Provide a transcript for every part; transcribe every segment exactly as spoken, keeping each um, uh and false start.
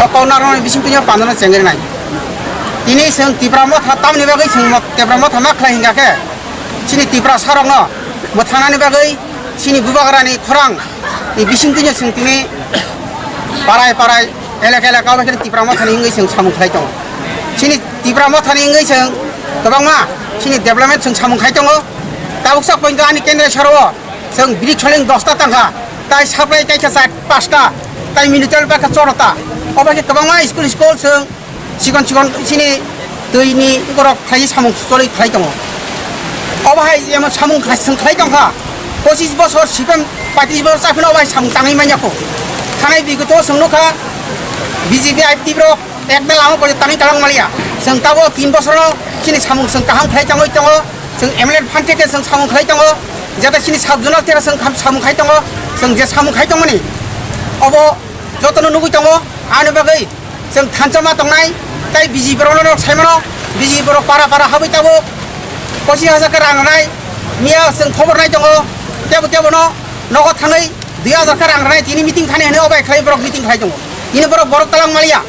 O kok narwknani bisingtwi pandano chengrinai. Tini chwng Tipra Motha tamni bagwi chwng mot-, Tipra Motha ma khlai hingkha khe, chini Tiprasarokno mwthangnani bagwi chini Bubagrani khorang ni bisingtwino chwng tini parai parai, elaka elaka obo khe Tipra Mothani wngwi chwng samung khlai tongo. Chini Tipra Mothani wngwi chwng kwbangma chini development chwng samung khai tongo. Tabuk sak pointo ani kendra saro o chwng bridge soling dosta tangkha, tai supply tai khe char pasta, tai minitel bai khe chorota. Obo khe kwbangma school school chwng chikon chikon chini twi ni borok khlai samung choli khlai tongo. Obo hai jemon samung khlai, chwng khlai tongkha, pochis bosor sipem paitris bosor chaphino obo hai samung tangwi manya kho. Thanai bigoto chwng nukha B J P I T rok ekta lama pore tangwi talang maliya. Chwng tabo tin bosoro chini samung chwng kaham khlai tangwi tongo. Chwng M L A phan theke chwng samung khlai tongo. Jata chini sub zonal tera chwng kham-, samung khai tongo. Chwng je samung khai tongmani obo jotono nugwi tongo. Ani bagwi chwng thansa ma tongnai, tei B J P rokno nok saimano, B J P rok para para habwi tabuk pochis hajar khe rang rwnai, miya chwng khobor nai tongo, tebo tebo no nogo thangwi dui hajar khe rang rwnai, tini meeting thani hwnwi obai khlai borok meeting khlai tongo, tini borok borok talang maliya,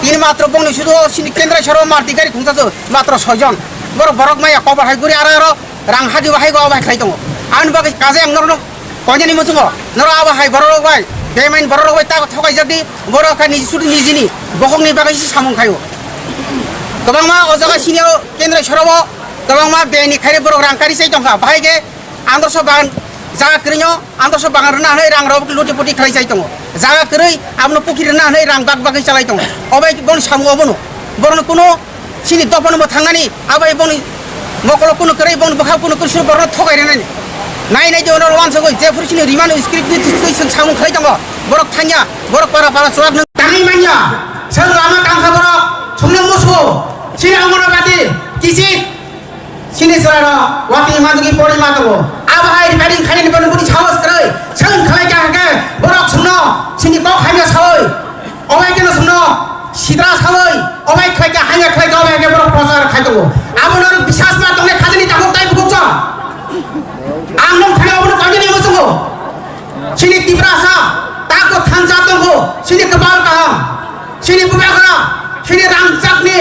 tini matro bongni sudu sini kendra soro marti gari khungsa su matro soi jon, borok borok maya kobar hai guri aro aro rang hadi bahai go obai khlai tongo, ani bagwi kaje ang norno Konjani muchungo, noro abo hai bororok bai, bemain bororok bai ta thokai jagdi, borok kha niji sudu nijini, bokhokni bagwi si samung khaio. Kwbangma o jaga sini o kendra sorobo, kwbangma beni khaire borok rang kari sai tongkha, bahai khe androso bagan jaga kwrwino, androso bagan rwna hwnwi rang rok luti puti khlai sai tongo. Jaga kwrwi abono pukhi rwna hwnwi rang bak bagwi chalai tongo. Obai boni samung obono, borokno kuno Chini dophano bo thangnani, abai boni mokolo kuno kwrwi, boni bwkha kuno kwrwi, borokno thokai rwnani. Nai nai de ono wansugwi, jephuru chini rimani script ni thwi chwng samung khlai tongo. Borok thangya, borok para para chuwak nang tangwi manya. Chwng lama tangkha borok, chwngno musu. Chini Anganwadi, kisi, chini chwrairok, watwi manjagwi pori ma tongo. Abo hai repairing khainani bono boni sahos kwrwi. Chwng khlai kha hwnkhe, borok chwngno, chini kok hamya sawi. Obai khe no chwngno sidra sawi, obai khlai kha, hanya khlai kha, obai khe borok prochar khai tongo. Abono rok bisas ma tongnai khajani tabuk tai bukuk cha. Ang nung thani abono kajani muchungo. Chini Tiprasa, tako thansa tongo, chini kwbal kaham, chini bubagra, chini rangchakni,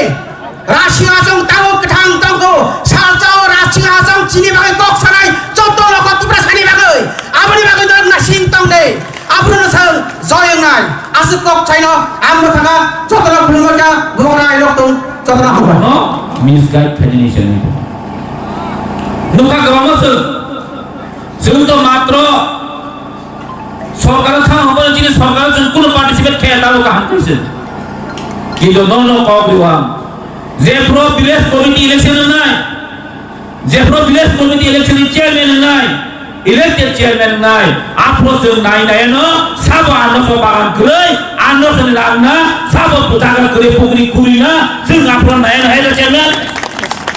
Russia asong tabo kwthang tongo, salsa o Russia asong chini bagwi kok sanai, joto logo Tiprasani bagwi. Aboni bagwi norok nasing tong de. Aphuru no sang joy wngnai. Aswk kok saino ang mwthangkha, jotono khulumkha, bubagra ailok tong, jotono hambai. No, misguide khainani channel. Nukha kwbangma swk. Chwng to matro sorkar thang hwnba chini sorkar chwng kuno participate khaya tabo kaham khaisa. Kintu no no kok riwang. Jephru village committee election wngnai. Jephru village committee election ni chairman wngnai, elected chairman wngnai, aphuru chwng nai nai no sabo ano so bagan kwrwi, ano so ni rang na, sabo jaga kwrwi pukri khuri na, chwng aphuru nai nai hai chairman,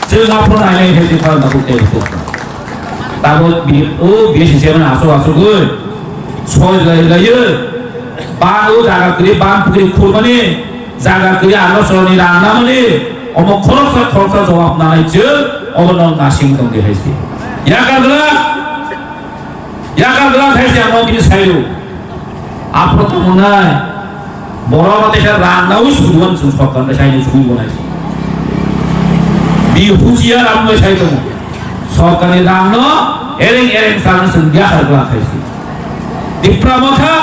chwng aphuru nai nai hai chwng parna kuk tei kuk. Tabo bi-, o B C chairman aso aso gwi, soi lai lai, ban o jaga kwrwi, ban pukri khurmani, Jaga kwrwi ano soroni rang namani, omo khoroksa khoroksa jawab nanai chwng, obo no nasing tong di hai se. Yakar glak, yakar glak hai se ano tini sairo. Aphro tamo nai, borok no teisa rang nawi suduan chwng sorkar bai saini sui bo nai se. Bi husiar ang bai sai tongo. Sorkar ni rang no ereng ereng sana chwng yakar glak hai se. Tipra Motha,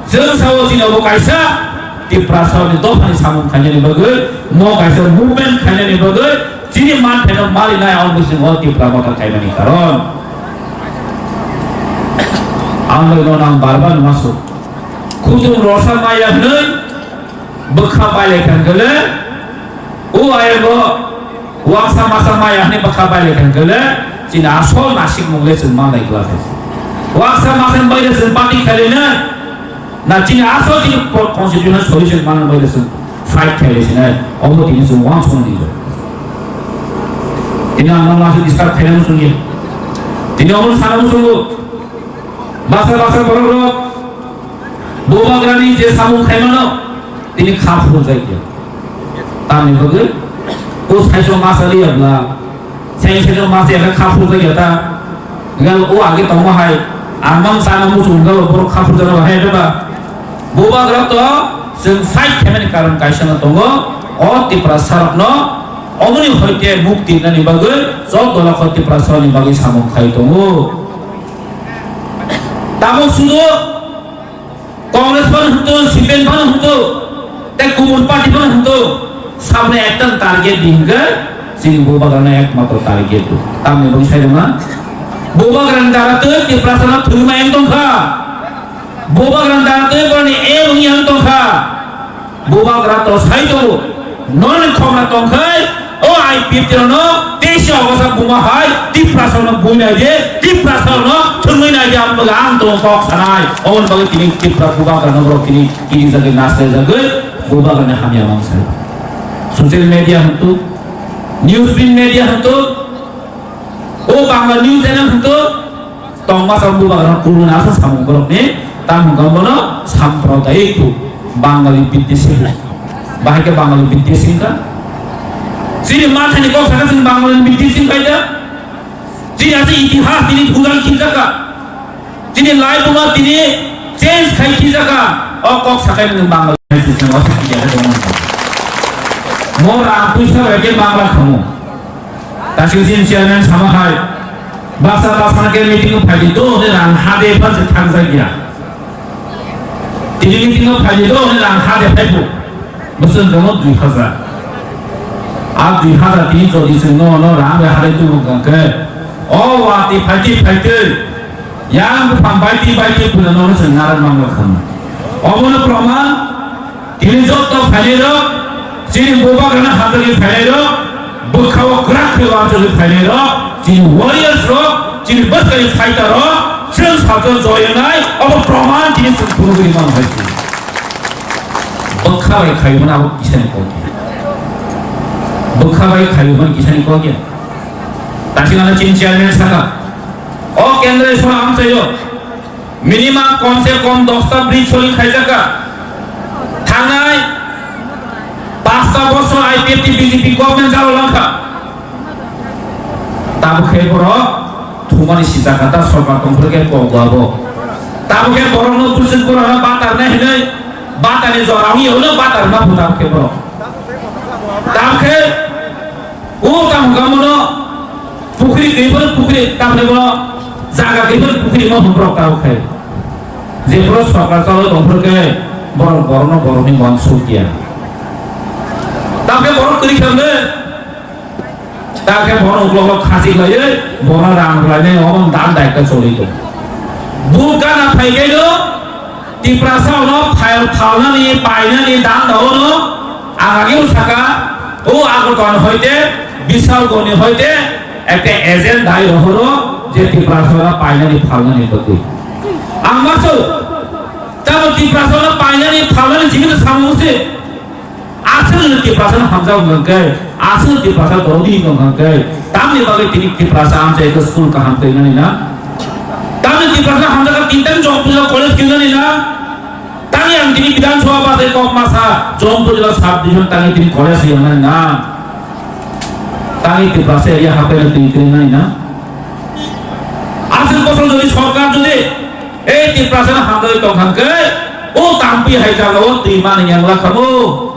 Chwng sao chini obo kaisa Tiprasa ni dophani samung khainani bagwi, mo kaisa movement khainani bagwi, chini manthaino malinai ang bising o Tipra Motha khaimani karon. Ang no nang bar bar nwaso. Khutung rosa maya hwnwi bwkha bai lai khan gele, O ayego waksa masa maya hwnwi bwkha bai lai kha hwnkhe le chini asol nasikmung le chwng man lai glak hai. Waksa masa bai le chwng party khailai nai, na chini asol chini co-, constitutional solution man bai le chwng fight khailai sinai, obo tini chwng uansukmani. Tini ang no masa disturb khainani chwng ya. Tini omo sana chwng basa basa borok rok Bubagrani je samung khaimano, tini kha phurjak ya. Tamni bagwi, o saichung masa liya bla, sai saichung masa ya kha phurjak ya ta. Gal o age tongo hai, amang sana muchung gal borok kha phurjak ba hai ba. Bubagra to Chwng fight khaimani karon kaisa no tongo, o Tiprasa rokno omoni hoite mukti nani bagwi joto dolo kho Tiprasa ni bagwi samung khai tongo. Tabuk sudu Congress phano hwnto, C P M phano hwnto, tei kubun party phano hwnto, saboni ekta target di hwnkhe chini Bubagrano ekmatro target di. Tamni bagwi sai rwma? Bubagrani dara tei Tiprasano thwrwima yang tongkha. Bubagrani dara tei boroni el wngya wng tongkha. Bubagra to sai tongo. Norokni khokna tongkhai, o I P F T rokno teisa ogosa buma hai, Tiprasa rokno buinai di, Tiprasa rokno thwngwi nai di, ang bagwi ang tongo kok sanai. Oboni bagwi tini Tipra Bubagra no borok tini kirijagwi naslaijagwi Bubagra ni hamya mansai. Social media hwntu, news print media hwntu, o Bangla news channel hwntu, tongma sa Bubagra no kuluna asa samung borok ni, tamo hwnka bono sampradayik tu Bangali biddesi. Bahai khe Bangali biddesi hwnka? Chini mathani kok sakha chwng Bangali biddesi hwnka da? Chini asa itihas tini thudang khiljaka. Chini lai buma tini change khai khiljaka. O kok sakai nwng Bangali biddesi hwnka, o sakha ya khe. Mo rang puisa bai khe Bangla khamu. Tasing sin chairman sama hai. Baksa baksa ke meeting o phaidi do ne rang hade phan se thang jagya. Tini meeting o phaidi do ne rang hade phaibu. Bosong jono dui hazar. A dui hazar tini jodi se no no rang be hade tu bang ke. O wa ti phaidi phaidi. Yang buphang baiti baiti puna nono chwng narwk mangwk khamu. Obono proman, tini jotto phainairok, chini Bubagrano hamjagwi phainairok, bwkhao kwrak khe uansugwi phainairok, chini warriors rok, chini bwskangni fighter rok, chwng salsa joyonai, obo proman tini chwng phunugwi mano hai se. Bwkha bai khayumani abo kisani kok ya. Bwkha bai khayumani kisani kok ya. Tasingano chini chairman saka, o kendra sora amchaio, minimum kom se kom dosta bridge soli khaijaka. Thangnai pasta bosor I P F T B J P government jalo langkha. Tabuk khe borok thumani sijak kha ta sorkar tongphuru khe pogo abo. Tabuk khe borokno bujwk borokno batar nai hinwi batarni jora wngya hwnwi batar ma phu tabuk khe borok. Tabuk khe o tamo gamono pukhri khe borok pukhri tamni bono jaga khe borok pukhri ma phu borok tabuk khe. Jephuru sorkar chalo tongphuru khe borok borokno borokni mon sukya. Tabuk khe borok kwrwi khamle. Ta khe bono uklok uklok khasi khlaiwi bono rang rwlainai omo dan daikta choli tong. Bul gana phai khe no Tiprasa ono phal phalnani painani dan da ono ang age saka o Agartala ni hoite Bishalgarh ni hoite ekta agent dai rohoro je Tiprasa ono painani phalnani bagwi. Ang maso tamo Tiprasa ono painani phalnani jibini samung se. Aswk Tiprasa no hamjak wngkha khe, aswk Tiprasa dorodi wngkha khe, tamni bagwi tini Tiprasa amchai khe school kaham twi nani na? Tamni Tiprasa hamjak khe tini tang Jongpujla college twi nani na? Tangni ang tini Bidhan Sabha bachai kok masa Jongpujla sub division tangni tini college twi nani na? Tangni Tiprasa area hapai twi twi nani na? Aswk bosong jodi sorkar jodi ei Tiprasa no hamjagwi tongkha khe, o tampui hai jaga o twi mani yang lakhamu.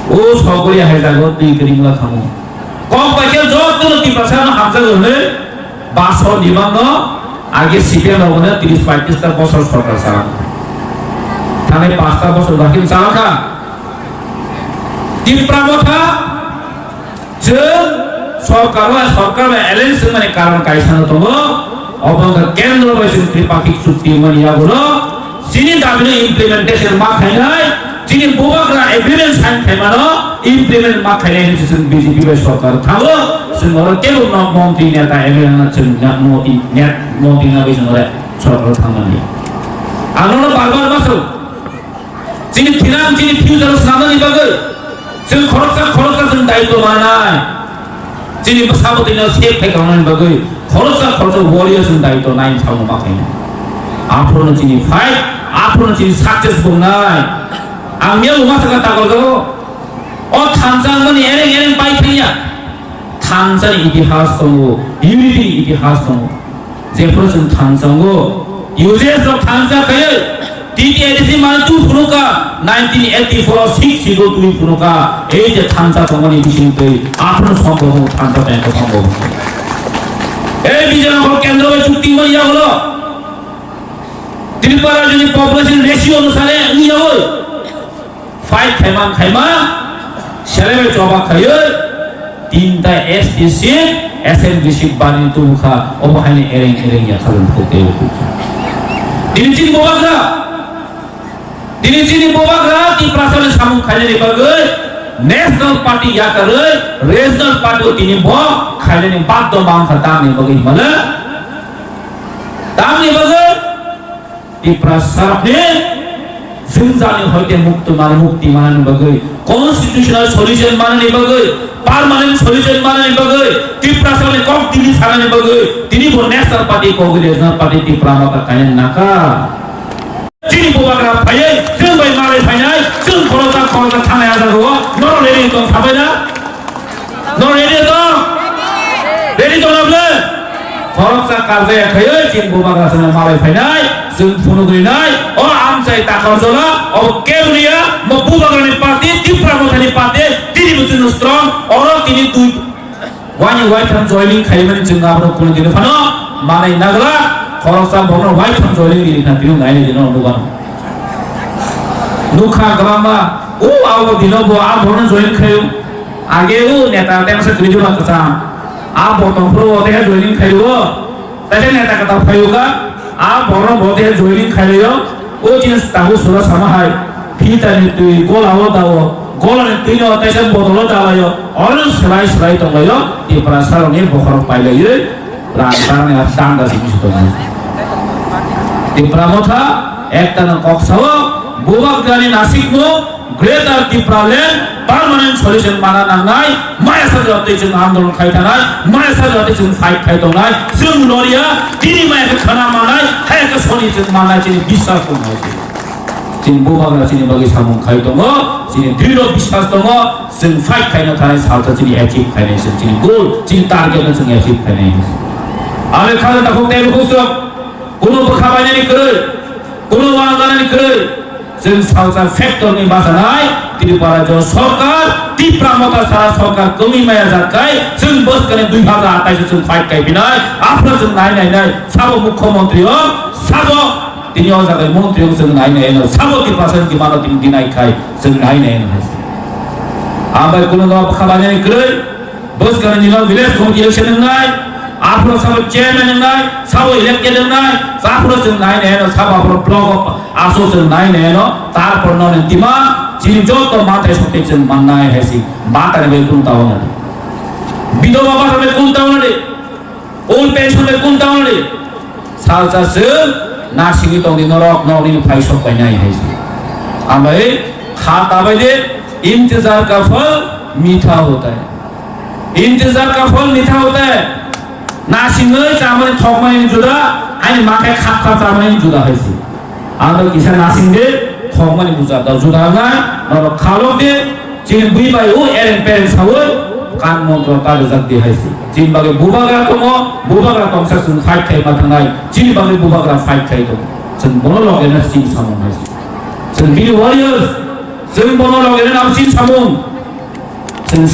O sogori hai jaga o twi kwrwi wng lakhamu. Kok bai khe jotono Tiprasa no hamjago hwnwi basor ni bagwi no age C P M rok hwnwi tris paitris ta bosor sorkar chalamu. Thani pasta bosor ba khe chalakha. Tipra Motha chwng sorkar bai, sorkar bai alliance wngmani karon kaisa no tongo. Obo wngkha kendro bai chwng tripakhik chukti wngmani yagulo chini dabino implementation ma khainai, chini Bubagra agreement sign khaimano implement ma khainai hinwi chwng B J P bai sorkar thango. Chwng oro kebo no montri neta M L A no chwng na moti net montri na bai chwng ore sorkar thangmani. Ang nono bar bar ma song. Chini thinang, chini future swnamnani bagwi chwng khoroksa khoroksa chwng daitw manai. Chini bwsabo twino save khai tongnani bagwi khoroksa khoroksa warriors chwng daitw nai thangma khaina. Aphuru chini fight, aphuru chini success bongnai. Ang miyalo ma sakha takoljago. O thansa wngmani ereng ereng pai thangya. Thansani itihas tongo, unity ni itihas tongo. Jephuru chwng thansa wngo, U J S rok thansa khaiwi, T T A D C mane tu phunuka, nineteen eighty-four o six schedule tu phunuka, ei je thansa tongmani bising twi, aphuru sombhobo thansa tongkha sombhobo. Ei Bijanapur kendro bai chukti mani yagulo. Tripura jodi population ratio onusare wngya oi. Fight khaima khaima, selebe choba khaiwi, tinta S T seat, S M G seat bani tubukha, obo haini ereng ereng ya khalung khukte. Tini chini bubagra, tini chini bubagra, Tiprasani samung khainani bagwi, National Party yakarwi, Regional Party o tini bo khainani baddo mankha tamni bagwi himale. Tamni bagwi, Tiprasarokni jwngjani hoite mukti man-, mukti manani bagwi, constitutional solution manani bagwi, permanent solution manani bagwi, Tiprasarokni kok digi sanani bagwi, tini bo National Party kok Regional Party Tipra Motha kainwi nangkha. Chini bubagra phaiwi, chwng bai malai phainai, chwng khoroksa khoroksa thangnai ajagao, norok ready tong sabaina? Norok ready tong? Ready tong na bwle? Khoroksa karjaya khaiwi chini bubagra songno malai phainai, chwng phunuk rinai, o amchai Takarjala, o Kebria, mo bubagrani party, Tipra Mothani party, tini bo chwngno strong, oro tini twi, wani waitham joining khaimani chwng abono kunu dino phano, manai nagla, khoroksa bono waitham joining rini kha tini naini dino nugano. Nukha kwbangma, o abo dino bo a bono joining khaio. Age o neta tengsa kwrwi jora kwcham. A bo tongphuru o teha joining khaio. Teha neta kwtal phaio ka. A borno bo teha joining khaio. O chini tabu sura sama hai. Phita ni twi gola o da o. Gola ni twi no teha bodol o da laio. Oro selai selai tong laio. Tipra sarong ni bokhorok pai laio. Rang tarni ar danda simi sito. Tipra Motha ekta no kok sao. Bubagrani nasikno Greater Tipraland permanent solution mana nangnai, maya sajak twi chwng andolon khai thanai, maya sajak twi chwng fight khai tongnai, chwng loria, tini maya khe khana manai, haya khe soni chwng manai, chini biswas tongnai. Chini bubagra chini bagwi samung khai tongo, chini dridho biswas tongo, chwng fight khaina thanai salsa chini achieve khainai, chwng chini goal, chini target no chwng achieve khainai. Ame khana takhuk tei bukhuk sok, kuno bwkha bainani kwrwi, kuno wana ganani kwrwi, Chwng salsa factor ni bachanai, Tripura rajyo sarkar, Tipra Motha sara sarkar kwmwi maya jak khai, chwng bwskani dui hazar atais o chwng fight khai phinai, aphuru chwng nai nai nai, sabo mukhyamantri o, sabo tini o jaga mantri o chwng nai nai no, sabo Tiprasa ni demand o tini deny khai, chwng nai nai no hai. Abai kuno no bwkha bainani kwrwi, Bwskang ni no village committee election wngnai, aphuru sabo chairman wngnai, sabo elected wngnai, aphuru chwng nai nai no sabo aphuru block of aso chwng nai nai no, tarpor no ni tima, chini joto mathai sokte chwng mannai hai si, bata ni bai kun tawo na di. Bidoba bata bai kun tawo na di. Old pension bai kun tawo na di. Salsa chwng nasingwi tongdi norok, norok nini phai sok painai hai se. Ambai kha tabai de, intezar ka phal mitha hota hai. Intezar ka phal mitha hota hai. Nasingwi chamani thokmani juda, ani makhai khap khap chamani juda hai se. Ando kisa nasing de, thokmani buja da juda nai, norok khalok de, Chini bui bai o ereng pereng sawi kan montro ta rijak di hai se. Chini bagwi bubagra tongo, bubagra tongsa chwng fight khai ma thangnai. Chini bagwi bubagra fight khai tongo. Chwng bono loge na chini samung hai se. Chwng bini warriors, chwng bono loge na chini samung. Chwng